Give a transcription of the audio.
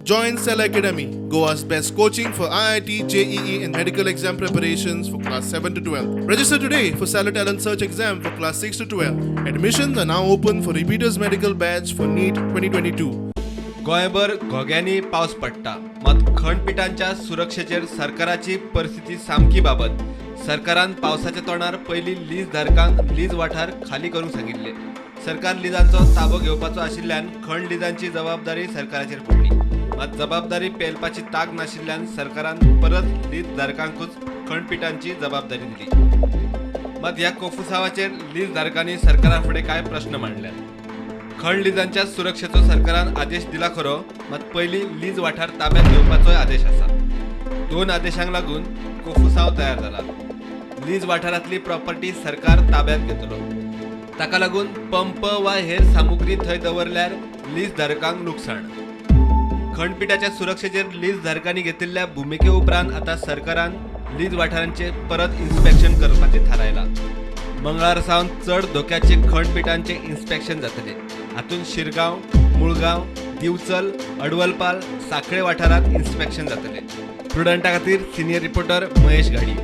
Join Cell Academy, Goa's best coaching for IIT, JEE, and medical exam preparations for class 7 to 12. Register today for Stellar Talent Search exam for class 6 to 12. Admissions are now open for repeaters medical batch for NEET 2022. गोंयभर घोग्यांनी पावस पडटा, मात खणपिठांच्या सुरक्षेचेर सरकाराची परिस्थिती सामकी बाबत. सरकारान पावसाच्या तोंडार पयलीं लीज धारकांक लीज वाठार खाली करूंक सांगिल्ले. सरकार लिजांचो ताबो घेवपाचो आशिल्ल्यान खण लिजांची जबाबदारी सरकाराचेर पडली. मात जबाबदारी पेलपाची तांक नाशिल्ल्यान सरकारान परत लीज धारकांकूच खणपिठांची जबाबदारी दिली. मात ह्या कोफुसावाचेर लीज धारकांनी सरकारा फुडें कांय प्रस्न मांडल्यात. खण लिजांच्या सुरक्षेचो सरकारान आदेश दिला खरो, मात पयलीं लीज वाठार ताब्यात घेवपाचोय आदेश आसा. दोन आदेशांक लागून कोफुसांव तयार जाला. लीज वाठारांतली प्रॉपर्टी सरकार ताब्यात घेतलो, ताका लागून पंप वा हेर सामुग्री थंय दवरल्यार लीज धारकांक लुकसाण. खणपिठाच्या सुरक्षेचेर लीज धारकांनी घेतिल्ल्या भुमिके उपरांत आतां सरकारान लीज वाठारांचे परत इन्स्पेक्शन करपाचें थारायलां. मंगळार सावन चड धोक्याचे खणपिठांचे इन्स्पेक्शन जातले. हातूंत शिरगांव, मुळगांव, दिवचल, अडवलपाल, साखळे वाठारांत इन्स्पेक्शन जातले. प्रुडंटा खातीर सिनियर रिपोर्टर महेश घाडी.